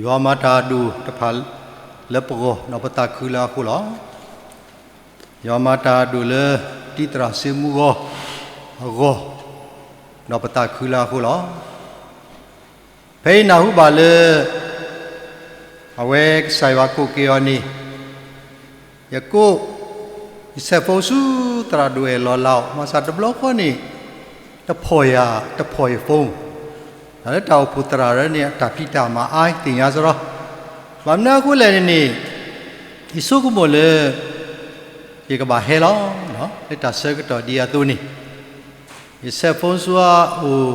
ယွၤမၤတၢ်အဒိၣ်တဖၣ်လၢပဂီၢ် ဒီးပသးခုလၢအဃိလီၤ. ယွၤမၤတၢ်အဒိၣ်လၢတံသရၣ်စ့မူဂီၢ်အဂီၢ် ဒီးပသးခုလၢအဃိလီၤ. ဖဲအံၤနၢ်ဟူဘၣ်လၢ အဝဲကစၢ်ယွၤကိးက့ၤအီၤန့ၣ် ယကိး ယဆဲးဖိဆူသရၣ်ဒိၣ်အဲၣ်လီၤလးအီၤ မၤစၢ်တဘျီဃီန့ၣ် တဖီၣ်ယၤ တဖီၣ်ယ phone တၢ်လၢတၢ်အိၣ်ဖှိၣ်သရၣ်ရၢန့ၣ် အတၢ်ဖံးတၢ်မၤအါသ့ၣ်ညါစရီ, ဘၣ်မနုၤအဃိလဲၣ်န့ၣ်န့ၣ် ယဆိကမိၣ်လၢ ယကဘၣ်ဟဲလီၤ လၢတၢ်ဆၢကတီၢ်ဒ်အသိးန့ၣ် ယဆဲးဖိဆူအအိၣ်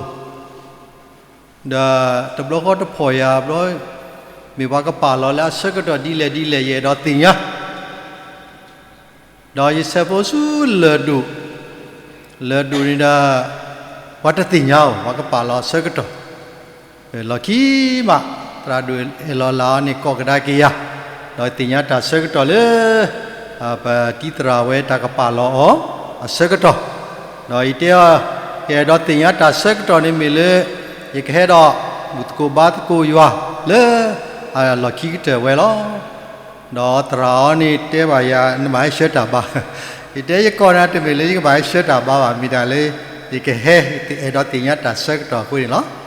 ဒီးတဘျီဃီတဖီၣ်ယၤဘျီ မ့ၢ်ပှၤကပာ်လီၤလၢအဆၢကတီၢ်ဒ်လဲၣ်ဒ်လဲၣ် ယအဲၣ်ဒိးသ့ၣ်ညါ ဒီးယဆဲးဖိဆူလၢၢ်ဒိၣ်, လၢၢ်ဒိၣ်န့ၣ်ဒီး ပှၤတသ့ၣ်ညါဧိၤ ပှၤကပာ်လီၤအဆၢကတီၢ်, လီၢ်ခံမး သရၣ်ဒိၣ်အဲၣ်လီၤလးအီၤန့ၣ် ကိးကဒါက့ၤယၤ, ဒီးသ့ၣ်ညါတၢ်ဆၢကတီၢ်လၢ ပတံသရၣ်ဝဲတၢ်ကပာ်လီၤအီၤအဆၢကတီၢ်, ဒီးယတဲအီၤ ယအဲၣ်ဒိးသ့ၣ်ညါတၢ်ဆၢကတီၢ်န့ၣ်မ့ၢ်လၢ ယကဟဲဒီး ဘူၣ်သကိးဘါသကိးယွၤလၢ လီၢ်ခံကတၢၢ်ဝဲလီၤ. ဒီးသရၣ်အီၤန့ၣ်တဲဘၣ်ယၤ နဘၣ်ဟဲဆှၢတၢ်ဘါ, ယတဲယကိးနၤတမ့ၢ်လၢယကဘၣ်ဟဲဆှၢတၢ်ဘါဘၣ် မ့ၢ်ဒၣ်လၢ ယကဟဲ ယအဲၣ်ဒိးသ့ၣ်ညါတၢ်ဆၢကတီၢ်အဃိန့ၣ်လီၤ.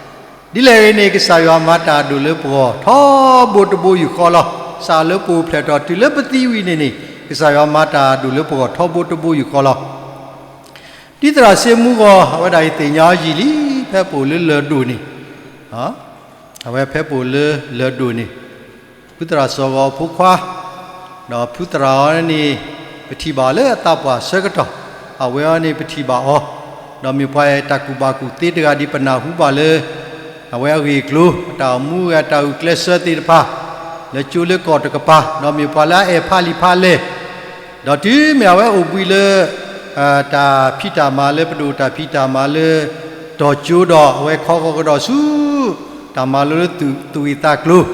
ဒ်လဲၣ်ဂ့ၤန့ၣ် ကစၢ်ယွၤမၤတၢ်အဒိၣ်လၢပဂီၢ်ထီဘိတဘိယူၢ်ဃီလီၤ. စးလၢပအိၣ်ဖျဲၣ်ထီၣ်တုၤလၢပသံဝံၤန့ၣ်န့ၣ် ကစၢ်ယွၤမၤတၢ်အဒိၣ်လၢပဂီၢ်ထီဘိတဘိယူၢ်ဃီလီၤ. တံသရၣ်စ့မူဂီၢ် အဝဲဒၣ်ယသ့ၣ်ညါအီၤယံာ်လံ ဖဲပအိၣ်လၢလၢၢ်ဒိၣ်န့ၣ် အဝဲဖဲပအိၣ်လၢလၢၢ်ဒိၣ်န့ၣ် ဖုသရၣ်စီၤဂီၤအဖိခွါ, ဒီးဖုသရၣ်အီၤန့ၣ် ပထံၣ်ဘၣ်လၢအသးပှၢ်ဆၢကတီၢ်, အဝဲအီၤန့ၣ်ပထံၣ်ဘၣ်အီၤ, ဒီးမ့ၢ်ပှၤတၢ်ကူၣ်ဘၣ်ကူၣ်သ့တဂၤဒ်ပနၢ်ဟူဘၣ်လၢ အဝဲအဂ့ၢ်အကျိၤ အတၢ်အိၣ်မူအတၢ်ဂုာ်ကျဲးစၢးသ့ၣ်တဖၣ် လၢကၠိလၢကီၢ်တကပၤ, ဒီးမ့ၢ်ပှၤလၢအအဲၣ်ဖးလံာ်ဖးလဲၢ် ဒီးတုၤမ့ၢ်အဝဲအိၣ်ဘှံးလၢ တၢ်ဖံးတၢ်မၤလၢပဒိၣ်တၢ်ဖံးတၢ်မၤလၢ တီၤကၠိဒီး အဝဲခီဂီၤကဒီးဆူ တၢ်မၤလိလၢသူၣ်ဂ့ၢ်သးကျိၤ,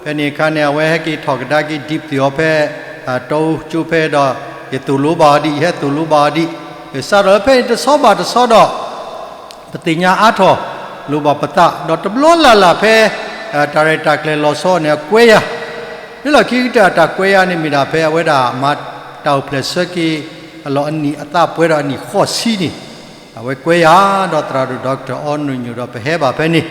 ဖဲန့ၣ်အခါန့ၣ် အဝဲဟဲက့ၤထီၣ်ကဒါက့ၤဒံးပသ့ၣ်အီၤဖဲ တီအူကၠိဖဲဒီး ယသိၣ်လိဘၣ်အီၤဒံး ယဟဲသိၣ်လိဘၣ်အီၤဒံး, စးထီၣ်လၢဖဲန့ၣ်တဆီဘၣ်တဆီဒီး ပသ့ၣ်ညါအါထီၣ်လိၣ်ဘၣ်ပသး ဒီးတဘျီလၢ်လၢ်ဖဲ တၢ်ရဲၣ်တၢ်ကျဲၤလီၤဆီန့ၣ် အကွဲယၤ, လၢလီၢ်ခံကတၢၢ်အတၢ်ကွဲယၤန့ၣ်မ့ၢ်ဒၣ်ဖဲအဝဲဒၣ်မၤတၢ်အိၣ်ဖျဲၣ်ဆၢက့ၤအလီၢ်အနံၣ်အသးပှဲၤဒီးအနံၣ်ဃိးဆံန့ၣ် အဝဲကွဲယၤ ဒီးသရၣ်ဒိၣ် ဒီကထၢၣ် အီနူၣ်ညိၣ်ဒီးပဟဲဘၣ်ဖဲန့ၣ်,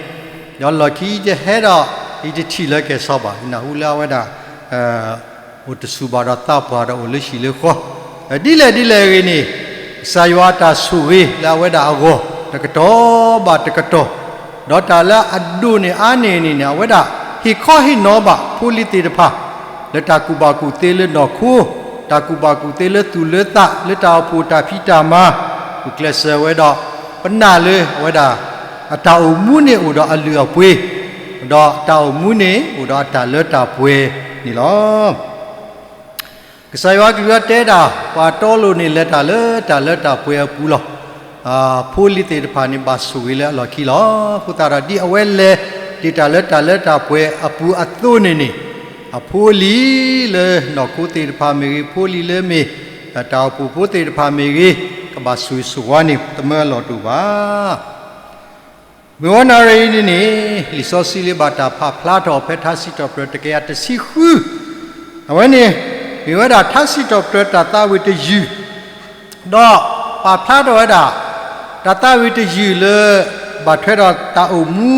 ဒီးလီၢ်ခံယဟဲဒီး ယတထံၣ်လၢကဲၤဆီဘၣ် ယနၢ်ဟူလၢအဝဲဒၣ် အိၣ်တဆူၣ်ဘၣ်ဒီးသးပှၢ်ဒီးအိၣ်လၢဟံၣ်လၢဃီ, ဒ်လဲၣ်ဒ်လဲၣ်ဂ့ၤန့ၣ် ကစၢ်ယွၤအတၢ်ဆိၣ်ဂ့ၤလၢအဝဲဒၣ်အဂီၢ် တကတီၢ်ဘၣ်တကတီၢ်, ဒီးတၢ်လၢအဒိၣ်န့ၢ်အါန့ၢ်န့ၣ်န့ၣ် အဝဲဒၣ်ဟ့ၣ်ခီဟ့ၣ်နီၤဘၣ်ဖိလံၤသ့ၣ်တဖၣ် လၢတၢ်ကူၣ်ဘၣ်ကူၣ်သ့လၢနီၢ်ခိ, တၢ်ကူၣ်ဘၣ်ကူၣ်သ့လၢသူၣ်လၢသး လၢတၢ်အိၣ်ဖှိၣ်တၢ်ဖံးတၢ်မၤ ဂုာ်ကျဲးစၢးဝဲဒီး ပနာ်လၢအဝဲဒၣ် အတၢ်အိၣ်မူန့ၣ်အိၣ်ဒီးအလုၢ်အပှ့ၤ, ဒီးတၢ်အိၣ်မူန့ၣ်အိၣ်ဒီးအတၢ်လၢတၢ်ပှဲၤန့ၣ်လီၤ. ကစၢ်ယွၤအကလုၢ်အီၤတဲဒၣ် ပှၤတီလိၤန့ၣ်လဲၤတၢ်လၢတၢ်လၢတၢ်ပှဲၤအပူၤလီၤ. ဖိလံၤသ့ၣ်တဖၣ်န့ၣ်ဘၣ်ဆိၣ်ဂ့ၤလၢအလီၢ်ခံလီၤ. အဃိသတးဒီးဒ်အဝဲလဲၤတ့ၢ်တၢ်လၢတၢ်လၢတၢ်ပှဲၤအပူၤအသိးန့ၣ်န့ၣ် အဖိလံၤလၢနီၢ်ခိသ့ၣ်တဖၣ်မ့ၢ်ဂ့ၤ ဖိလံၤလၢမ့ၢ် တၢ်အိၣ်ဖှိၣ်ဖိသ့ၣ်တဖၣ်မ့ၢ်ဂ့ၤ ကဘၣ်ဆိၣ်ဂ့ၤဆိၣ်ဝါန့ၣ် တမၢအလီၢ်တအိၣ်ဘၣ်. မုၢ်ဝဲနၣ်ရံၣ်အံၤန့ၣ်န့ၣ် လံာ်စီဆှံလၢဘၣ်တၢ်ပာ်ဖျါထီၣ်ဖဲထါစံးထီၣ်ပတြၢၤတကယၤတဆံဃု, အဝဲန့ၣ် မ့ၢ်ဝဲဒၣ်ထါစံးထီၣ်ပတြၢၤတၢ်သးဝံၣ်တယုၢ် ဒီးပာ်ဖျါထီၣ်ဝဲဒၣ် တၢ်သးဝံၣ်တယုၢ်လၢ ဘၣ်ထွဲဒီးတၢ်အိၣ်မူ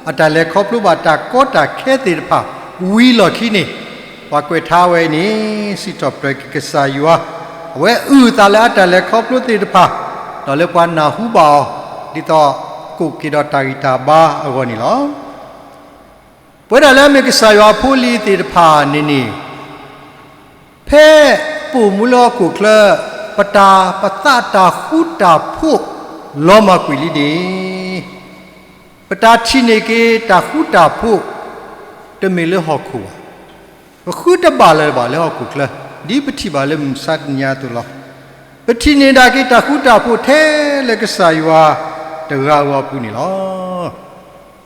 အတၢ်လဲၤခီဖျိဘၣ်တၢ်ကီတၢ်ခဲသ့ၣ်တဖၣ် ဝံၤလီၢ်ခံန့ၣ် ပှၤကွဲးထါဝဲအံၤန့ၣ် စံးထီၣ်ပတြၢၤက့ၤကစၢ်ယွၤ အဝဲအုၣ်အသးလၢအတၢ်လဲၤခီဖျိသ့ၣ်တဖၣ် ဒီးလၢပှၤနၢ်ဟူဘၣ်အီၤ ဒ်သိးကိးက့ၤဒီးတၢ်ဂံၢ်တၢ်ဘါအဂီၢ်န့ၣ်လီၤ. ပဝဲဒၣ်လၢအမ့ၢ်ကစၢ်ယွၤအဖိအလံၤသ့ၣ်တဖၣ်န့ၣ်န့ၣ် ဖဲပအိၣ်မူလၢဟီၣ်ခိၣ်ချၢ ပတၢ်ပသးတၢ်ဃူတၢ်ဖိးလီၤမၢ်ကွံာ်လံန့ၣ် ပတၢ်ထံၣ်န့ၢ်က့ၤတၢ်ဃူတၢ်ဖိး တမ့ၢ်လၢဟီၣ်ခိၣ်ဘၣ်. ပဃုတဘၣ်လၢၤဘၣ်လၢဟီၣ်ခိၣ်ချၢ ဒ်ပထံၣ်ဘၣ်လၢမုၢ်မဆါတနံၤအသိးလီၤ. ပထံၣ်န့ၢ်ဒၣ်က့ၤတၢ်ဃူတၢ်ဖိးထဲလၢကစၢ်ယွၤတဂၤဧိၤအပူၤန့ၣ်လီၤ.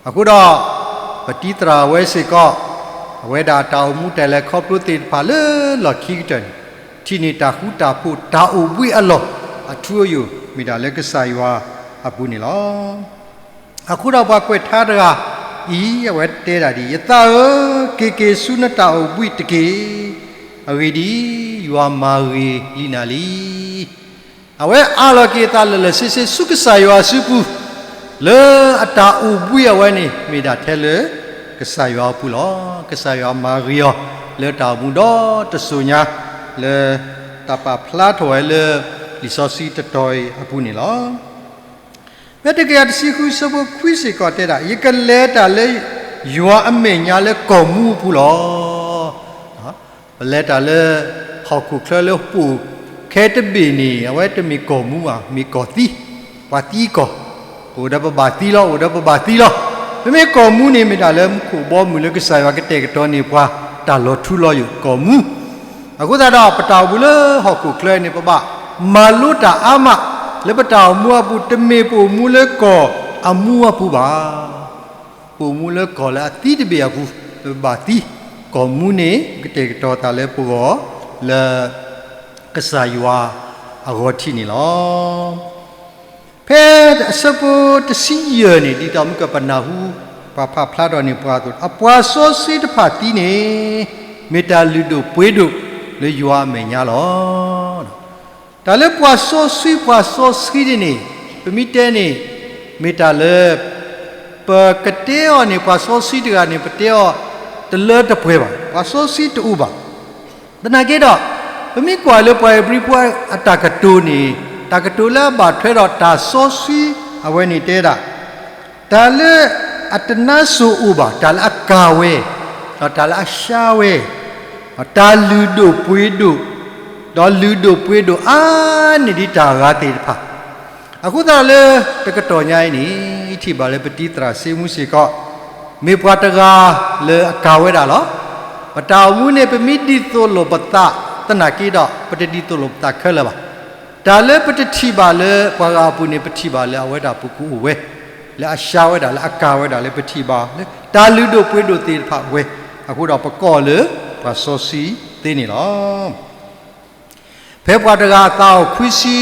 အဃိဒီး ပတံၤသရၣ်ဝဲစ့ၢ်ကီး အဝဲဒၣ်တၢ်အိၣ်မူတၢ်လဲၤခီဖျိသ့ၣ်တဖၣ်လၢလီၢ်ခံကတၢၢ်န့ၣ် ထံၣ်န့ၢ်တၢ်ဃူတၢ်ဖိးတၢ်အိၣ်ဘှံးအလီၢ် အထူအယိာ်မ့ၢ်ဒၣ်လၢကစၢ်ယွၤအပူၤန့ၣ်လီၤ. အဃိဒီးပှၤကွဲးထါတဂၤ အံၤ အဝဲတဲဒၣ်ဒ်အံၤ, ယသးဧၢ, က့ၤက့ၤဆူနတၢ်အိၣ်ဘှံးတက့ၢ်. အဂ့ၢ်ဒ်အံၤ, ယွၤမၤဂ့ၤလံနၤလံ. အဝဲအးလီၤက့ၤအသးလၢာ်လၢာ်ဆ့ဆ့ဆူကစၢ်ယွၤအစုပူၤ, လၢအတၢ်အိၣ်ဘှံးအဝဲန့ၣ် မ့ၢ်ဒၣ်ထဲလၢကစၢ်ယွၤအပူၤလီၤ. ကစၢ်ယွၤမၤဂ့ၤအီၤ လၢတၢ်အိၣ်မူဒီတစိၤညါ, လၢတၢ်ပာ်ဖျါထီၣ်ဝဲလၢလံာ်စီဆှံတတီၤအံၤအပူၤန့ၣ်လီၤ. ဖဲတကယၤတဆံဃု ဆၢဖိခွံစ့ၢ်ကီးတဲဒၣ်, ယကလဲၤတၢ်လၢယွၤအမဲာ်ညါလၢကီၢ်မူအပူၤလီၤ. ပလဲၤတၢ်လၢဟီၣ်ခိၣ်ချၢလၢပိာ်ခဲတဘ့ၣ်န့ၣ် အဝဲတမ့ၢ်ကီၢ်မူဘၣ်, မ့ၢ်ကီၢ်သံ, ပှၤသံကီၢ်, အိၣ်ဒီးပဘၣ်သံလီၤ, အိၣ်ဒီးပဘၣ်သံလီၤ. မ့မ့ၢ်ကီၢ်မူန့ၣ် မ့ၢ်တၢ်လၢမူခိၣ်ဘီမုၢ်လၢကစၢ်ယွၤကတဲာ်ကတီၤန့ၢ်ပှၤ တၢ်လီၤထူလီၤယိာ်ကီၢ်မူ အဃိသတးဒီး ပတၢ်အိၣ်မူလၢဟီၣ်ခိၣ်ချၢန့ၣ် ပဘၣ်မၤလိတၢ်အါမး လၢပတၢ်အိၣ်မူအပူၤ တမ့ၢ်ပအိၣ်မူလၢကီၢ်အမူအပူၤဘၣ်. ပအိၣ်မူလၢကီၢ်လၢအသံတဘ့ၣ်အပူၤ, ပဘၣ်သံ, ကီၢ်မူန့ၣ် ကတဲာ်ကတီၤသးလၢပဂီၢ် လၢကစၢ်ယွၤအဂီၤထံးန့ၣ်လီၤ. ဖဲအဆၢဖိတဆံယဲၢ်န့ၣ် ဒ်သိးမုၢ်ကပနၢ်ဟူ ပှၤဖးဖျါထီၣ်န့ၢ်ပှၤအသိး, အပှၤစီဆှံတဖၣ်သံန့ၣ် မ့ၢ်တၢ်လုၢ်ဒိၣ်ပှ့ၤဒိၣ်လၢယွၤအမဲာ်ညါလီၤ. တၢ်လၢပှၤစီဆှံ ပှၤစီဆှံန့ၣ်န့ၣ် ပမ့ၢ်တဲန့ၣ် မ့ၢ်တၢ်လၢ ပကတဲအီၤန့ၣ် ပှၤစီဆှံတဂၤန့ၣ် ပတဲအီၤတလၢတပှဲၤဘၣ်, ပှၤစီဆှံတအိၣ်ဘၣ်. သနာ်က့ဒီး ပမ့ၢ်ကွၢ်လၢပှၤဧ့ၤဘြံၤဖိအတၢ်ကတိၤန့ၣ် တၢ်ကတိၤလၢအဘၣ်ထွဲဒီးတၢ်စီဆှံအဝဲန့ၣ်တဲဒၣ် တၢ်လၢအတနါစိၤအိၣ်ဘၣ်, တၢ်လၢအကၢ်ဝဲ, ဒီးတၢ်လၢအရှါဝဲ, တၢ်လုၢ်ဒိၣ်ပှ့ၤဒိၣ်, ဒီးလုၢ်ဒိၣ်ပှ့ၤဒိၣ်အါန့ၢ်ဒံးတၢ်ဂၤသ့ၣ်တဖၣ်. အဃိသတးလၢတကတီၢ်ညါအံၤန့ၣ် ထံၣ်ဘၣ်လၢပတံၤသရၣ်စ့မူစ့ၢ်ကီး မ့ၢ်ပှၤတဂၤလၢအကၢ်ဝဲဒၣ်လီၤ. ပတၢ်အိၣ်မူန့ၣ် ပမ့ၢ်ဒ်သိးလိာ်ပသးသနာ်က့ဒီး ပတဒ်သိးလိာ်ပသးခဲလၢာ်ဘၣ်. တၢ်လၢပတထံၣ်ဘၣ်လၢပှၤဂၤအပူၤန့ၣ် ပထံၣ်ဘၣ်လၢအဝဲဒၣ်ပူၤကအိၣ်ဝဲ, လၢအရှါဝဲဒၣ် လၢအကၢ်ဝဲဒၣ်လၢပထံၣ်ဘၣ်လၢ တၢ်လုၢ်ဒိၣ်ပှ့ၤဒိၣ်သ့ၣ်တဖၣ်ဝဲ, အဃိဒီးပကိးလၢပှၤစီဆှံသ့န့ၣ်လီၤ. ဖဲပှၤတဂၤအသးအိၣ်ခွံဆံ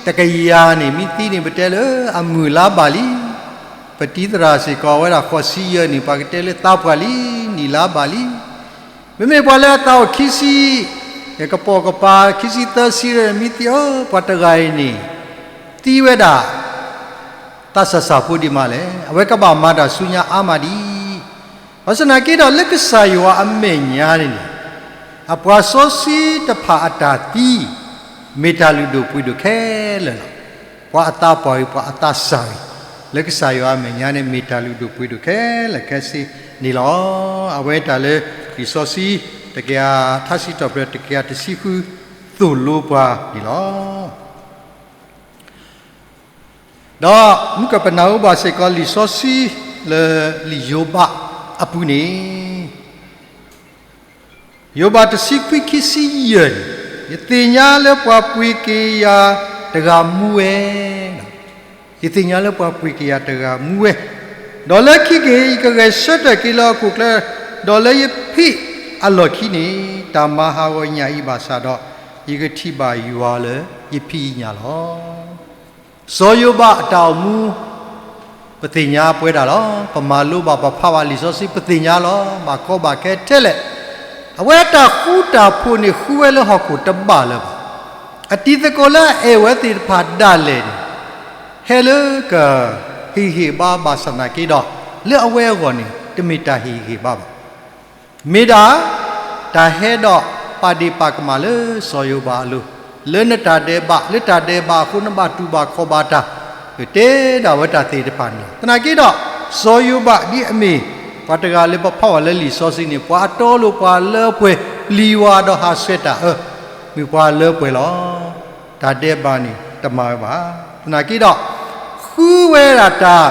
တကယၤန့ၣ် မ့ၢ်သံန့ၣ် ပတဲလၢအမုၢ်လါဘၣ်လံ. ပတံၤသရၣ်စ့ၢ်ကီးအဝဲဒၣ်ဃိးဆံယဲၢ်န့ၣ် ပှၤကတဲလၢသးပှၢ်လံ, နံၣ်လါဘၣ်လံ. မ့မ့ၢ်ပှၤလၢအသးအိၣ်ခံဆံ, ကပိာ်ကပၤခံဆံသၢဆံ မ့ၢ်သံအီၤ ပှၤတဂၤအံၤန့ၣ် သံဝဲဒၣ် သးစၢ်စၢ်ဖိဒံးမးလဲၣ်, အဝဲကဘၣ်မၤတၢ်ဆူညါအါမးဒံး. ဘၣ်ဆၣ်သနာ်က့ဒီး လၢကစၢ်ယွၤအမဲာ်ညါန့ၣ်န့ၣ် အပှၤစီဆှံတဖၣ်အတၢ်သံ မ့ၢ်တၢ်လုၢ်ဒိၣ်ပှ့ၤဒိၣ်ခဲလၢာ်လီၤ. ပှၤအသးပှၢ်ဂ့ၤ ပှၤအသးစၢ်ဂ့ၤ လၢကစၢ်ယွၤအမဲာ်ညါန့ၣ် မ့ၢ်တၢ်လုၢ်ဒိၣ်ပှ့ၤဒိၣ်ခဲလၢာ်ခဲဆ့န့ၣ်လီၤ. အဝဲတၢ်လၢလံာ်စီဆှံ တကယၤ ထါစံးထီၣ်ပတြၢၤ တကယၤတဆံဃု သိၣ်လိပှၤန့ၣ်လီၤ. ဒီးမုၢ်ကပနၢ်ဟူဘၣ်စ့ၢ်ကီးလံာ်စီဆှံလၢလံာ်ယိၤဘးအပူၤန့ၣ်, ယိၤဘးတဆံခွံခံဆံယဲၢ်န့ၣ်, ယသ့ၣ်ညါလၢပှၤပှ့ၤက့ၤယၤတဂၤမူဝဲ, ယသ့ၣ်ညါလၢပှၤပှ့ၤက့ၤယၤတဂၤမူဝဲ, ဒီးလၢခံက့ၤ ယကဂဲၤဆၢထၢၣ်က့ၤလၢဟီၣ်ခိၣ်ချၢ, ဒီးလၢယဖံးအလီၢ်ခံန့ၣ် တၢ်မၤဟးဂီၤညၣ်အံၤဘၣ်ဆၣ်ဒီး, ယကထံၣ်ဘၣ်ယွၤလၢယဖံးအံၤညၣ်လီၤ. စီၤယိၤဘးအတၢ်အိၣ်မူ ပသ့ၣ်ညါပဝဲဒၣ်လီၤ. ပမၤလိဘၣ် ပဖးဘၣ်လံာ်စီဆှံ ပသ့ၣ်ညါလီၤ. ဘၣ်ကီဘၣ်ခဲထဲလဲၣ်, အဝဲအတၢ်ဃူတၢ်ဖိးန့ၣ် ဃူဝဲလၢဟီၣ်ခိၣ်တဘၣ်လၢၤဘၣ်. အတံၤသကိးလၢအအဲၣ်ဝဲသ့ၣ်တဖၣ်ဒၣ်လဲာ်န့ၣ် ဟဲလၢကဟ့ၣ်ဂံၢ်ဟ့ၣ်ဘါဘၣ်ဆၣ်သနာ်က့ဒီး, လၢအဝဲအဂီၢ်န့ၣ် တမ့ၢ်တၢ်ဟ့ၣ်ဂံၢ်ဟ့ၣ်ဘါဘၣ်. မ့ၢ်ဒၣ် တၢ်ဟဲဒီးပာ်ဒ့ၣ်ပာ်ကမၣ်လၢစီၤယိၤဘးအလိၤ, လၢနတၢ်ဒဲးဘး, လၢတၢ်ဒဲးဘးအဃိ နဘၣ်တူၢ်ဘၣ်ခီၣ်ဘၣ်တၢ်, တဲဒၣ်ဝဲတၢ်သ့ၣ်တဖၣ်န့ၣ်လီၤ. သနာ်က့ဒီး စီၤယိၤဘးဒ်အမ့ၢ် ပှၤတဂၤလၢပဖးဝဲလၢလံာ်စီဆှံန့ၣ် ပှၤအတီအလိၤ ပှၤလၢပှဲၤ ပျံၤဝၤဒီးဟးဆှဲးတၢ်အၢ, မ့ၢ်ပှၤလၢပှဲၤလီၤ. တၢ်ဒဲးဘးန့ၣ် တမၤဝဲဘၣ်. သနာ်က့ဒီး ဃုဝဲဒၣ်တၢ်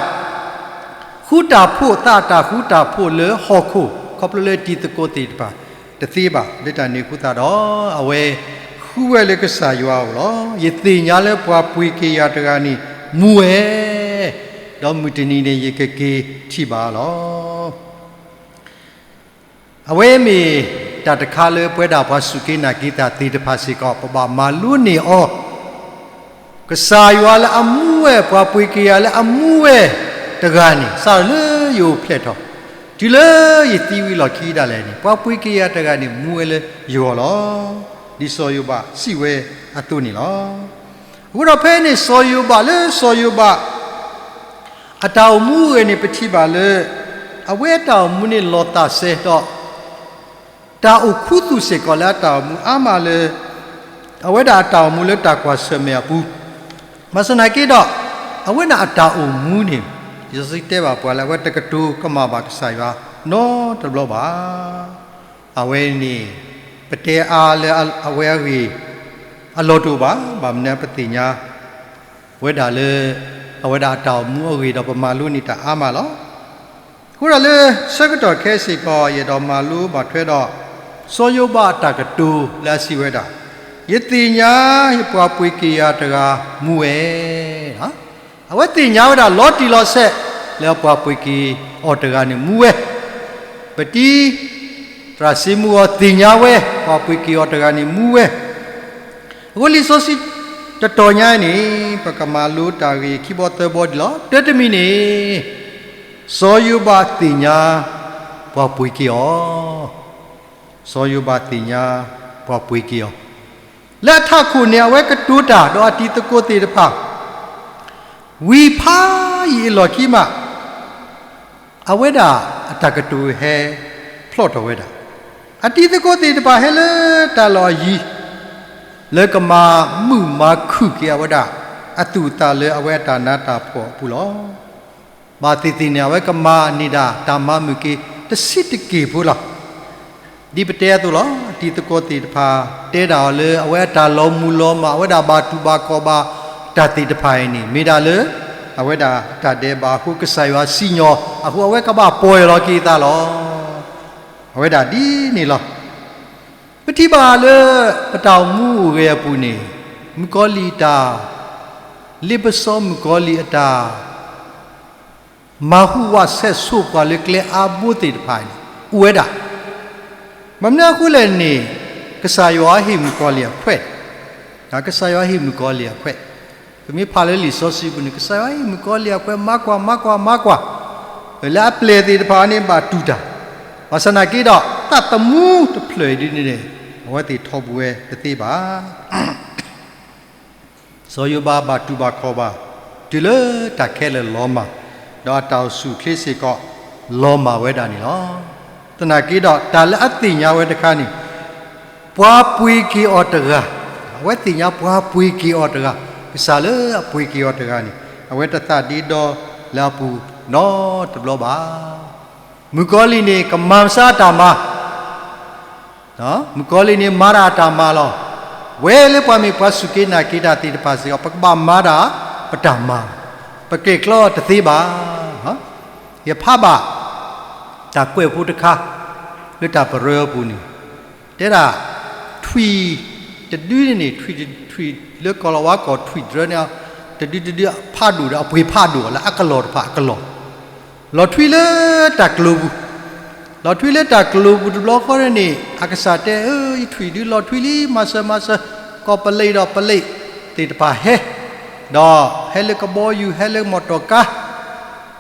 ဃူတၢ်ဖိး သးအတၢ်ဃူတၢ်ဖိးလၢဟီၣ်ခိၣ် ခီဖျိလၢတံၤသကိးသ့ၣ်တဖၣ် တသ့ဘၣ်. လၢတၢ်န့ၣ်အဃိသတးဒီး အဝဲဃုဝဲလၢကစၢ်ယွၤအအိၣ်လီၤ. ယသ့ၣ်ညါလၢပှၤပှ့ၤက့ၤယၤတဂၤန့ၣ် မူဝဲ, ဒီးမုၢ်တနံၤန့ၣ် ယကက့ၤထံၣ်ဘၣ်လီၤ. အဝဲမ့ၢ်တၢ်တခါလၢပဝဲဒၣ်ပှၤစူၢ်က့ၤနာ်က့ၤတၢ်သ့ၣ်တဖၣ်စ့ၢ်ကီး ပဘၣ်မၤလိန့ၢ်အီၤ, ကစၢ်ယွၤလၢအမူဝဲ ပှၤပှ့ၤက့ၤယၤလၢအမူဝဲတဂၤန့ၣ် စးထီၣ်လၢ ယအိၣ်ဖျဲၣ်ထီၣ်, တုၤလၢယသံဝံၤလီၢ်ခံဒၣ်လဲာ်န့ၣ် ပှၤပှ့ၤက့ၤယၤတဂၤန့ၣ် မူဝဲလၢယဂီၢ်လီၤ. ဒ်စီၤယိၤဘးစံးဝဲအသိးန့ၣ်လီၤ. အဃိဒီးဖဲန့ၣ် စီၤယိၤဘးလၢစီၤယိၤဘး အတၢ်အိၣ်မူအဂ့ၢ်န့ၣ် ပထံၣ်ဘၣ်လၢ အဝဲအတၢ်အိၣ်မူန့ၣ်လီၤသးစဲဒီး တၢ်အိၣ်ခူသူၣ်စ့ၢ်ကီးလၢအတၢ်အိၣ်မူအါမးလၢ အဝဲဒၣ်အတၢ်အိၣ်မူလၢတၢ်ကွၢ်ဆၢၣ်မဲာ်အပူၤ, ဘၣ်ဆၣ်သနာ်က့ဒီး အဝဲဒၣ်အတၢ်အိၣ်မူန့ၣ် လံာ်စီဆှံတဲဘၣ်ပှၤလၢအဝဲတကတိၤကမၣ်ဘၣ်ကစၢ်ယွၤနီတဘျီဘၣ်. အဝဲန့ၣ် ပတဲအါလၢအဝဲအဂ့ၢ် အလီၢ်တအိၣ်ဘၣ်, ဘၣ်မနုၤပသ့ၣ်ညါ ဝဲဒၣ်လၢ အဝဲဒၣ်အတၢ်အိၣ်မူအဂ့ၢ်ဒီးပမၤလိန့ၢ်တၢ်အါမးလီၤ. အဃိဒီးလၢဆၢကတီၢ်ခဲအံၤစ့ၢ်ကီး ယအဲၣ်ဒိးမၤလိဘၣ်ထွဲဒီး စီၤယိၤဘးအတၢ်ကတိၤလၢအစံးဝဲဒၣ်, ယသ့ၣ်ညါယပှၤပှ့ၤက့ၤယၤတဂၤမူဝဲ အဝဲသ့ၣ်ညါဝဲဒၣ်လီၤတံၢ်လီၤဆဲး လၢအပှၤပှ့ၤက့ၤအီၤတဂၤန့ၣ်မူဝဲ, ပတံၤ သရၣ်စ့မူအီၤသ့ၣ်ညါဝဲ ပှၤပှ့ၤက့ၤအီၤတဂၤန့ၣ်မူဝဲ. အဃိလံာ်စီဆှံတတီၤညါန့ၣ် ပကမၤလိတၢ်ဂ့ၢ်ခံဘီသၢဘီဒံးလီၤ. တၢ်တမံၤန့ၣ် စီၤယိၤဘးသ့ၣ်ညါ ပှၤပှ့ၤက့ၤအီၤ, စီၤယိၤဘးသ့ၣ်ညါ ပှၤပှ့ၤက့ၤအီၤ, လၢအထးခိၣ်န့ၣ် အဝဲကတိၤတၢ်ဒီးအတံၤသကိးသ့ၣ်တဖၣ် ဝံၤဖးယံာ်အလီၢ်ခံမး အဝဲဒၣ်အတၢ်ကတိၤဟဲဖျိးထီၣ်ဝဲဒၣ်, အတံၤသကိးသ့ၣ်တဖၣ်ဟဲလၢတၢ်လီၢ်အယံၤ လၢကမၤမုာ်မၤခုၣ်က့ၤအဝဲဒၣ် အသူၣ်အသးလၢအဝဲအတၢ်နးတၢ်ဖှီၣ်အပူၤလီၤ. ဘၣ်သ့ၣ်သ့ၣ်န့ၣ် အဝဲကမၤန့ၢ်ဒၣ်တၢ်မၤမုာ်က့ၤတဆံးတက့ၢ်ဖိလီၤ. ဒ်ပတဲအသိးလီၤ. အတံၤသကိးသ့ၣ်တဖၣ် တဲဒၣ်အီၤလၢအဝဲအတၢ်လီၤမုၢ်လီၤမၢ် အဝဲဒၣ်ဘၣ်တူၢ်ဘၣ်ခီၣ်ဘၣ်တၢ်သ့ၣ်တဖၣ်အံၤန့ၣ် မ့ၢ်ဒၣ်လၢ အဝဲဒၣ်အတၢ်ဒဲးဘးအဃိ ကစၢ်ယွၤစံၣ်ညီၣ်အဃိ အဝဲကဘၣ်ပီၢ်ယၢ်လီၤက့ၤအသးလီၤ. အဝဲဒၣ်ဒ်န့ၣ်လီၤ. ပထံၣ်ဘၣ်လၢ ပတၢ်အိၣ်မူအိၣ်ဂဲၤအပူၤန့ၣ် မုၣ်ကီၤလံၢ်တၢ် လ့ပစီမုၣ်ကီၤလံၢ်အတၢ် မၤဟူးဝးဆဲးဆိပှၤလၢကျဲအါဘိသ့ၣ်တဖၣ်န့ၣ် အိၣ်ဝဲဒၣ်. မ့ၢ်မနုၤအဃိလဲၣ်န့ၣ် ကစၢ်ယွၤဟ့ၣ်မုၣ်ကီၤလံၢ်အခွဲး, ကစၢ်ယွၤဟ့ၣ်မုၣ်ကီၤလံၢ်အခွဲး, ပမ့ၢ်ဖးလၢလံာ်စီဆှံပူၤန့ၣ် ကစၢ်ယွၤဟ့ၣ်မုၣ်ကီၤလံၢ်အခွဲး မၤကွၢ် မၤကွၢ် မၤကွၢ် လၢအပျဲၢ်သ့ၣ်တဖၣ်န့ၣ်ဘၣ်တူၢ်တၢ်, ဘၣ်ဆၣ်သနာ်က့ဒီး သးသမူတဖျၢၣ်အံၤဒ်န့ၣ်န့ၣ် အဝဲသ့ၣ်ထီဘိဝဲတသ့ဘၣ်. စီၤယိၤဘးဘၣ်တူၢ်ဘၣ်ခီၣ်ဘၣ် တုၤလၢတၢ်ခဲလၢာ်လီၤမၢ်, ဒီးအတၢ်အိၣ်ဆူၣ်အိၣ်ချ့စ့ၢ်ကီး လီၤမၢ်ဝဲဒၣ်န့ၣ်လီၤ. သနာ်က့ဒီး တၢ်လၢအသ့ၣ်ညါဝဲတခါန့ၣ် ပှၤပှ့ၤက့ၤအီၤတဂၤ, အဝဲသ့ၣ်ညါပှၤပှ့ၤက့ၤအီၤတဂၤ, ကစၢ်လၢအပှ့ၤက့ၤအီၤတဂၤန့ၣ် အဝဲတသးဒ့ဒီလၢအပူၤနီတဘျီဘၣ်. မုၣ်ကီၤလံၢ်န့ၣ် ကမၤမဆါအတၢ်မၤ မုၣ်ကီၤလံၢ်န့ၣ် မၤတၢ်အတၢ်မၤလီၤ. ဝဲလၢပှၤမ့ၢ်ပှၤစူၢ်က့ၤနာ်က့ၤတၢ်သ့ၣ်တဖၣ်စ့ၢ်ကီး ပကဘၣ်မၤတၢ်ပတၢ်မၤ, ပကျဲၤကျီတသ့ဘၣ်. ယဖးဘၣ် တၢ်ကွဲးဖိတခါ လၢတၢ်ပရၢအပူၤန့ၣ် တဲဒၣ် ထွံၣ်တဒုန့ၣ်န့ၣ် ထွံၣ် ထွံၣ်လၢကီၢ်လီၤဝါကီၢ်ထွံၣ်တဒုန့ၣ် တဒုတဒုဖးဒိၣ်ဒီးအပှ့ၤဖးဒိၣ်လၢအကလီၢ်တဖၣ်အကလီၢ် လီၤထွံလၢတၢ်ကျိၤပူၤ, လီၤထွံလၢတၢ်ကျိၤပူၤတဘျီဃီန့ၣ်န့ၣ် အကစၢ်တဲ အၢ ယထွံၣ်ဒုလီၤထွံလံ မၤစၢၤမၤစၢၤ ကီၢ်ပလံးဒီးပလံးသ့ၣ်တဖၣ်ဟဲ, ဒီးဟဲလၢကဘီယူၤ ဟဲလၢမီၣ်တီၢ်ကါ,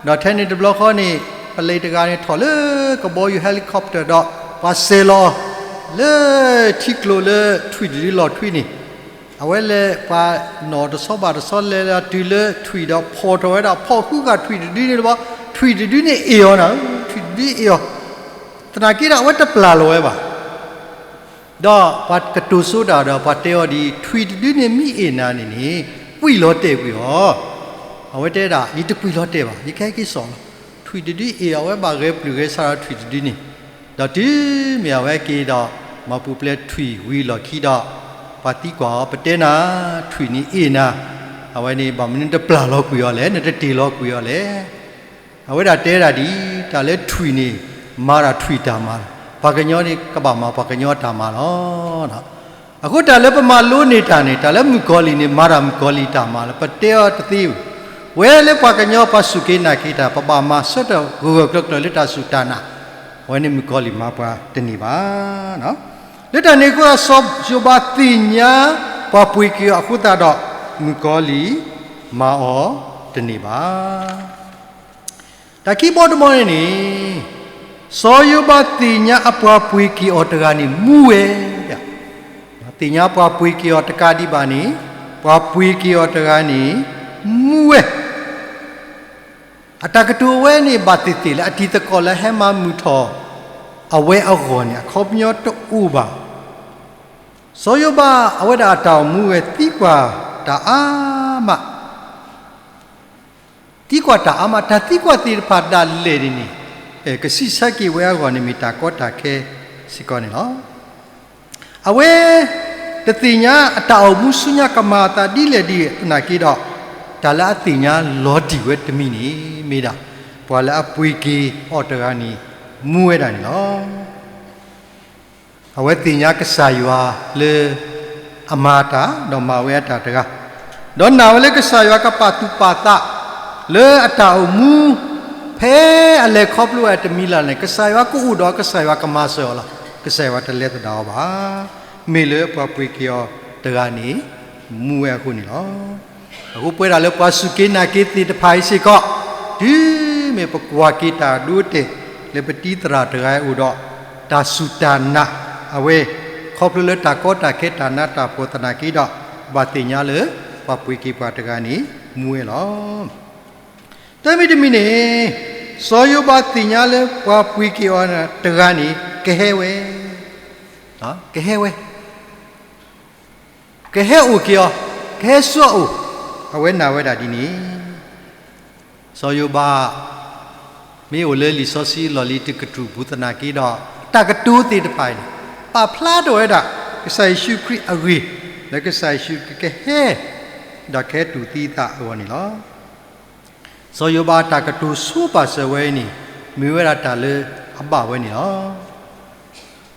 ဒီးထဲန့ၣ်တဘျီဃီန့ၣ် ပလံးတဂၤန့ၣ်ထီၣ်လၢကဘီယူၤ helicopter ဒီး ပှၤစဲၤလီၤ လၢထံကျိၤလၢထွံၣ်တဒုလီၤထွံန့ၣ် အဝဲလဲၤပှၤနီၣ်တဆီဘၣ်တဆီလဲၤတုၤလၢထွံၣ်ဒီးဖီၣ်ထီၣ်ဝဲဒၣ် ဖီၣ်ဃုဃာ်ထွံၣ်တဒုန့ၣ်တဘျီ ထွံၣ်တဒုန့ၣ်အ့ၣ်အီၤနၤ, ထွံၣ်တဒုအ့ၣ်အီၤ, သနာ်က့ဒီးအဝဲတပျၢ်လီၤဝဲဘၣ်. ဒီးပှၤကတိၤဆိဒၣ်ဒီးပှၤတဲအီၤဒ်အံၤ ထွံၣ်တဒုန့ၣ်မ့ၢ်အ့ၣ်နၤန့ၣ်န့ၣ် ကွံာ်လီၤတဲာ်ကွံာ်အီၤ, အဝဲတဲဒၣ် ယတကွံာ်လီၤတဲာ်ဘၣ် ယကဟဲက့ၤစိာ်လီၤ, ထွံၣ်တဒုအ့ၣ်အီၤ အဝဲဘၣ်ဂဲၤပျုၢ်ဂဲၤဆၣ်ဒီးထွံၣ်တဒုန့ၣ်, ဒီးတုၤမ့ၢ်အဝဲက့ၤဒီး မၤပူၤဖျဲးထွံၣ်ဝံၤလီၢ်ခံဒီး ပှၤသံကွၢ်အီၤ ပတဲနၤ ထွံၣ်န့ၣ်အ့ၣ်နၤ, အဝဲန့ၣ်ဘၣ်မနုၤနတပျၢ်လီၤကွံာ်အီၤလဲၣ် နတတ့ၢ်လီၤကွံာ်အီၤလဲၣ်. အဝဲဒၣ်တဲဒၣ်ဒ်အံၤ တၢ်လၢထွံၣ်န့ၣ် မၤတၢ်ထွံၣ်တၢ်မၤလီၤ, ပှၤကညီန့ၣ် ကဘၣ်မၤပှၤကညီတၢ်မၤလီၤ. အဃိတၢ်လၢပမၤလိန့ၢ်တၢ်န့ၣ် တၢ်လၢမုၣ်ကီၤလံၢ်န့ၣ် မၤတၢ်မုၣ်ကီၤလံၢ်တၢ်မၤလီၤ, ပတဲအီၤတသ့ဝဲ, ဝဲလၢပှၤကညီပှၤစူၢ်က့ၤနာ်က့ၤတၢ် ပဘၣ်မၤဆၢထၢၣ်ဂၢၢ်ဂၢၢ်ကျၢၤကျၢၤလၢတၢ်စူၢ်တၢ်နာ်, အဝဲန့ၣ်မုၣ်ကီၤလံၢ်မၤပှၤတန့ၢ်ဘၣ်. လၢတၢ်န့ၣ်အဃိ စီၤယိၤဘးသ့ၣ်ညါ ပှၤပှ့ၤက့ၤအီၤအဃိသတးဒီး မုၣ်ကီၤလံၢ်မၤအီၤတန့ၢ်ဘၣ်. တၢ်ခံဘီတဘီန့ၣ်န့ၣ်, စီၤယိၤဘးသ့ၣ်ညါအပှၤပှ့ၤက့ၤအီၤတဂၤန့ၣ်မူဝဲဒၣ်, သ့ၣ်ညါပှၤပှ့ၤက့ၤအီၤတကးဒံးဘၣ်န့ၣ်, ပှၤပှ့ၤက့ၤအီၤတဂၤန့ၣ်မူဝဲ အတၢ်ကတိၤဝဲန့ၣ် ဘၣ်သ့ၣ်သ့ၣ်လၢအတံၤသကိးလၢအဟဲမၤမုာ်ထီၣ်အဝဲအဂီၢ်န့ၣ် အခီပညီတအိၣ်ဘၣ်. စီၤယိၤဘးအဝဲဒၣ်အတၢ်အိၣ်မူဝဲသံကွၢ်တၢ်အါမး, သံကွၢ်တၢ်အါမး, တၢ်သံကွၢ်သ့ၣ်တဖၣ်ဒၣ်လဲာ်န့ၣ်န့ၣ်, ကဆံးဆၢက့ၤဝဲအဂီၢ်န့ၣ်မ့ၢ်တၢ်ကီတၢ်ခဲစ့ၢ်ကီးန့ၣ်လီၤ. အဝဲတသ့ၣ်ညါအတၢ်အိၣ်မူဆူညါကမၤအသးဒ်လဲၣ်ဒ်လဲၣ်သနာ်က့ဒီး, တၢ်လၢအသ့ၣ်ညါလီၤတံၢ်ဝဲတမံၤန့ၣ် မ့ၢ်ဒၣ်ပှၤလၢအပှ့ၤက့ၤအီၤတဂၤန့ၣ် မူဝဲဒၣ်န့ၣ်လီၤ. အဝဲသ့ၣ်ညါကစၢ်ယွၤလၢအမၤတၢ် ဒီးမၤဝဲအတၢ်တဂၤ, ဒီးနာ်ဝဲလၢကစၢ်ယွၤကပာ်သူၣ်ပာ်သးလၢအတၢ်အိၣ်မူ ဖဲအလဲၤခီဖျိဝဲတမံၤလၢ်လၢ်န့ၣ် ကစၢ်ယွၤကအိၣ်ဒီးကစၢ်ယွၤကမၤစၢၤအီၤလီၤ. ကစၢ်ယွၤတလဲၤသဒၣ်အီၤဘၣ်. မ့ၢ်လၢပှၤပှ့ၤက့ၤအီၤတဂၤန့ၣ် မူဝဲအဃိန့ၣ်လီၤ. အဃိပဝဲဒၣ်လၢပှၤစူၢ်က့ၤနာ်က့ၤသ့ၣ်တဖၣ်အံၤစ့ၢ်ကီး, တုၤမ့ၢ်ပကွၢ်က့ၤတၢ်ဒိတဲာ်လၢပတံၤသရၣ်တဂၤအအိၣ်ဒီး တၢ်စူၢ်တၢ်နာ်အဝဲ, ခီဖျိလၢတၢ်ကီတၢ်ခဲတၢ်နးတၢ်ဖှီၣ်သနာ်က့ဒီး, ဘၣ်သ့ၣ်ညါလၢပှၤပှ့ၤက့ၤပှၤတဂၤန့ၣ် မူဝဲလီၤ. တမံၤတမံၤန့ၣ်, စီၤယိၤဘးသ့ၣ်ညါလၢပှၤပှ့ၤက့ၤအီၤတဂၤန့ၣ် ကဟဲဝဲ, ကဟဲဝဲ ကဟဲအိၣ်က့ၤအီၤ, ကဟဲဆူအအိၣ်, အဝဲနာ်ဝဲဒၣ်ဒ်န့ၣ်. စီၤယိၤဘး မ့ၢ်အိၣ်လၢလံာ်စီဆှံအလီၢ်လံၤတကတြူၢ်ပူၤသနာ်က့ဒီး, တၢ်ကတိၤသ့ၣ်တဖၣ်အံၤန့ၣ် ပာ်ဖျါထီၣ်ဝဲဒၣ် ကစၢ်ယ့ၣ်ၡူးခရံာ်အဂ့ၢ် လၢကစၢ်ယ့ၣ်ၡူးခရံာ်ကဟဲ ဒီးကဟဲတူၢ်သံအသးအဂီၢ်န့ၣ်လီၤ. စီၤယိၤဘးအတၢ်ကတိၤဆိပာ်စၢၤဝဲအံၤန့ၣ် မ့ၢ်ဝဲဒၣ်တၢ်လၢအဘၣ်ဝဲန့ၣ်လီၤ.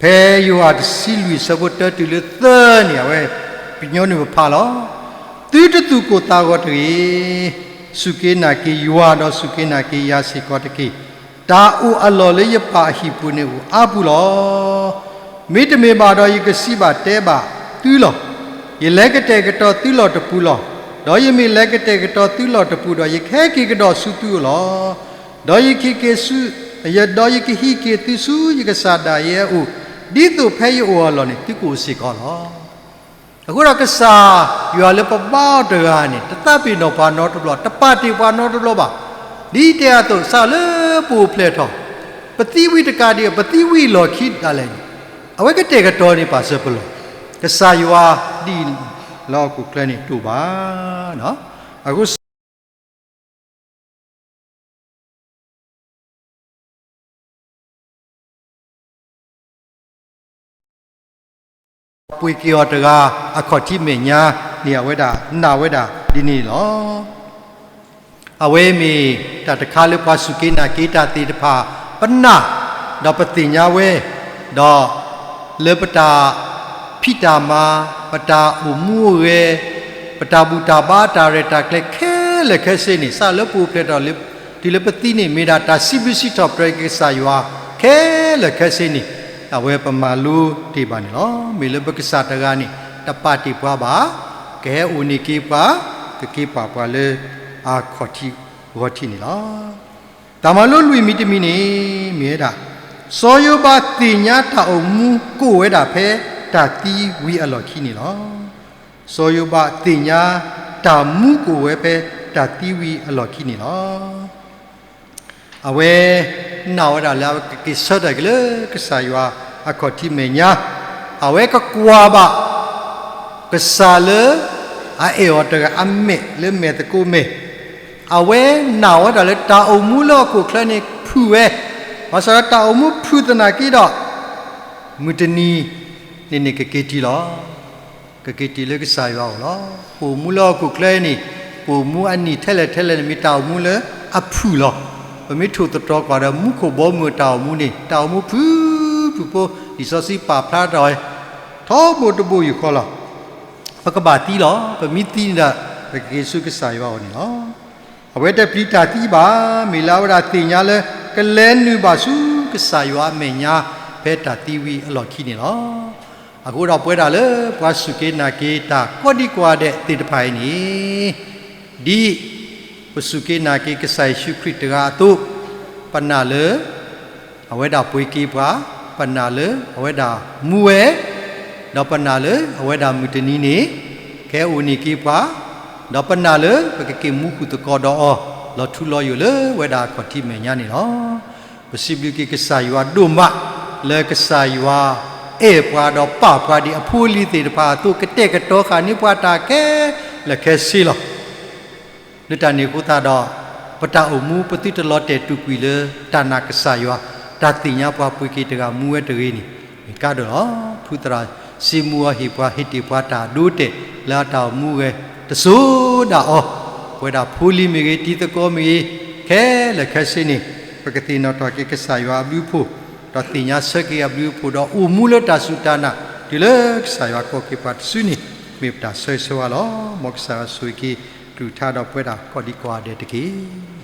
ဖဲယိၤဟၣ်တဆံလွံၢ်အဆၢဖိတၢတုၤလၢသၢန့ၣ် အဝဲပညိနုၢ်ပဖးလီၤ. သုတသူၣ်ကိၢ်သးဂီၤတဂ့ၤ. စူၢ်က့ၤနာ်က့ၤယွၤဒီးစူၢ်က့ၤနာ်က့ၤယၤစ့ၢ်ကီးတက့ၢ်. တၢ်အိၣ်အလီၢ်လၢယပၢ်အဟံၣ်ပူၤန့ၣ်အိၣ်အါပူၤလီၤ. မ့တမ့ၢ်ဘၣ်ဒီးယကစံးဘၣ်တဲဘၣ်သုလီၤ. ယလဲၤကတဲာ်ကတီၤသုလီၢ်တပူၤလီၤ. ဒီးယမ့ၢ်လဲၤကတဲာ်ကတီၤသုလီၢ်တပူၤဒီး ယကဟဲက့ၤကဒီးဆူသုလီၤ. ဒီးယကဟံးက့ၤဆူ, ဒီးယကဟံးက့ၤသုဆူယကစၢ်ဒၣ်ယဲအအိၣ်, ဒ်သိးဖဲယအိၣ်အလီၢ်န့ၣ် သုကအိၣ်စ့ၢ်ကီးလီၤ. အဃိဒီးကစၢ်ယွၤလၢပဘါအီၤတဂၤန့ၣ် တသးပ့ၤနီၣ်ပှၤနီတဘျီ, တပာ်တ့ၢ်ပှၤနီတဘျီဘၣ်. ဒ်တဲအသိး စးလၢပအိၣ်ဖျဲၣ်ထီၣ်, ပသံဝံၤတကးဒံး ပသံဝံၤအလီၢ်ခံဒၣ်လဲာ်န့ၣ်, အဝဲကတဲာ်ကတီၤန့ၢ်ပာ်စၢၤပလီၢ်. ကစၢ်ယွၤဒ်အံၤလၢဟီၣ်ခိၣ်ချၢန့ၣ်တအိၣ်ဘၣ်. အဃိ ပှ့ၤက့ၤအီၤတဂၤ အခီၣ်ထံးမဲာ်ညါန့ၣ် အဝဲဒၣ်နာ်ဝဲဒၣ်ဒ်န့ၣ်လီၤ. အဝဲမ့ၢ်တၢ်တခါလၢပှၤစူၢ်က့ၤနာ်က့ၤတၢ်သ့ၣ်တဖၣ် ပနာ်, ဒီးပသ့ၣ်ညါဝဲ, ဒီးလၢပတၢ်ဖံးတၢ်မၤ, ပတၢ်အိၣ်မူအိၣ်ဂဲၤ, ပတၢ်ဘူၣ်တၢ်ဘါတၢ်ရဲၣ်တၢ်ကျဲၤခဲလၢာ်ခဲဆ့န့ၣ် စးလၢပအိၣ်ဖျဲၣ်ထီၣ် တုၤလၢပသံန့ၣ် မ့ၢ်ဒၣ်တၢ်စံးဘျုးစံးထီၣ်ပတြၢၤက့ၤကစၢ်ယွၤခဲလၢာ်ခဲဆ့န့ၣ် အဝဲပမၤလိတ့ၢ်ဘၣ်န့ၣ်လီၤ. မ့ၢ်လၢပကစၢ်တဂၤန့ၣ် တပာ်တ့ၢ်ပှၤဘၣ်, ကဟဲအိၣ်န့ၢ်က့ၤပှၤ, ကက့ၤပာ်ပှၤလၢအခီၣ်ထံးဂီၤထံးန့ၣ်လီၤ. တၢ်မၤလိလွံၢ်မံၤတမံၤန့ၣ် မ့ၢ်ဝဲဒၣ် စီၤယိၤဘးသ့ၣ်ညါတၢ်အိၣ်မူကအိၣ်ဝဲဒၣ်ဖဲတၢ်သံဝံၤအလီၢ်ခံန့ၣ်လီၤ. စီၤယိၤဘးသ့ၣ်ညါတၢ်မူကအိၣ်ဝဲဖဲတၢ်သံဝံၤအလီၢ်ခံန့ၣ်လီၤ. အဝဲနာ်ဝဲဒၣ်လၢအဝဲကက့ၤဆၢထၢၣ်က့ၤလၢကစၢ်ယွၤအခီၣ်ထံးမဲာ်ညါ, အဝဲကကွၢ်ဘၣ် ကစၢ်လၢအအဲၣ်အီၤတဂၤအမဲာ်လၢမဲာ်သကိးမဲာ်, အဝဲနာ်ဝဲဒၣ်လၢတၢ်အိၣ်မူလၢဟီၣ်ခိၣ်ချၢန့ၣ်ဖုၣ်ဝဲ, ဘၣ်ဆၣ်ဒီးတၢ်အိၣ်မူဖုၣ်သနာ်က့ဒီး မုၢ်တနံၤန့ၣ်န့ၣ်ကက့ၤတံၢ်လီၤ. ကက့ၤတံၢ်လၢကစၢ်ယွၤအအိၣ်လီၤ. ပအိၣ်မူလၢဟီၣ်ခိၣ်ချၢအံၤန့ၣ် ပအိၣ်မူအနံၣ်ထဲလဲၣ်ထဲလဲၣ်န့ၣ် မ့ၢ်တၢ်အိၣ်မူလၢအဖုၣ်လီၤ. ပမ့ၢ်ထိၣ်သတြီၤကွၢ်ဒီးမူခိၣ်ဘီမုၢ်အတၢ်အိၣ်မူန့ၣ် တၢ်အိၣ်မူဖုၣ်ဖုၣ်ဖိ လံာ်စီဆှံပာ်ဖျါထီၣ်ဝဲ ထီဘိတဘိယူၢ်ဃီလီၤ. ပကဘၣ်သံလီၤ. ပမ့ၢ်သံန့ၣ်ဒီး ပကက့ၤဆူကစၢ်ယွၤအအိၣ်န့ၣ်လီၤ. အဝဲတပျံၤတၢ်သံဘၣ်, မ့ၢ်လၢအဝဲဒၣ်သ့ၣ်ညါလၢ ကလဲၤနုာ်ဘၣ်ဆူကစၢ်ယွၤအမဲာ်ညါ ဖဲတၢ်သံဝံၤအလီၢ်ခံန့ၣ်လီၤ. အဃိဒီးပဝဲဒၣ်လၢပှၤစူၢ်က့ၤနာ်က့ၤတၢ်ကိးဒံကိးဂၤဒဲးသ့ၣ်တဖၣ်အံၤန့ၣ် ဒ်ပစူၢ်က့ၤနာ်က့ၤကစၢ်ယ့ၣ်ၡူးခရံာ်တဂၤအသိး, ပနာ်လၢ အဝဲဒၣ်ပှ့ၤက့ၤပှၤ, ပနာ်လၢအဝဲဒၣ်မူဝဲ, ဒီးပနာ်လၢအဝဲဒၣ်မုၢ်တနံၤန့ၣ် ကဟဲအိၣ်န့ၢ်က့ၤပှၤ, ဒီးပနာ်လၢပကက့ၤမူဃုာ်သကိးဒီးအီၤ လီၤထူလီၤယိာ်လၢဝဲဒၣ်အခီၣ်ထံးမဲာ်ညါန့ၣ်လီၤ. ပစံးဘျုးက့ၤကစၢ်ယွၤဒိၣ်မး လၢကစၢ်ယွၤအဲၣ်ပှၤဒီးပာ်ပှၤဒ်အဖိအလံၤသ့ၣ်တဖၣ်အသိး ကတဲာ်ကတီၤဃာ်န့ၢ်ပှၤတၢ်ခဲလၢာ်ခဲဆ့လီၤ. လၢတၢ်န့ၣ်အဃိသတးဒီး ပတၢ်အိၣ်မူ ပသုတလီၤတဲာ်တူာ်ကွံာ်လၢ တၢ်နာ်ကစၢ်ယွၤ, တၢ်သ့ၣ်ညါပှၤပှ့ၤက့ၤတဂၤမူဝဲတဂ့ၤန့ၣ် မ့ၢ်ကါဒိၣ်လီၤ. ဖုသရၣ်စံမူအီၤဟ့ၣ်ပှၤ ဟ့ၣ်တ့ၢ်ပှၤတၢ်ဒိတဲာ်လၢအတၢ်အိၣ်မူဝဲ တစိၤဒၣ်အီၤ, ပဝဲဒၣ်ဖိလံၤမ့ၢ်ဂ့ၤ တံၤသကိးမ့ၢ်ဂ့ၤ ခဲလၢာ်ခဲဆ့န့ၣ် ပကသ့ၣ်နီၣ်ထီၣ်က့ၤကစၢ်ယွၤအဘျုးအဖှိၣ်, ဒီးသ့ၣ်ညါဆၢက့ၤအဘျုးအဖှိၣ် ဒီးအိၣ်မူလၢတၢ်စူၢ်တၢ်နာ် တုၤလၢကစၢ်ယွၤကိးက့ၤပှၤတစုန့ၣ် မ့ၢ်ပတၢ်ဆၢဂ့ၤဆၢဝါလီၤ. မ်ကစၢ်ယွၤဆိၣ်ဂ့ၤက့ၤ ကလုၢ်ကထါဒီးပဝဲဒၣ်ကိးဒံကိးဂၤဒဲးတက့ၢ်.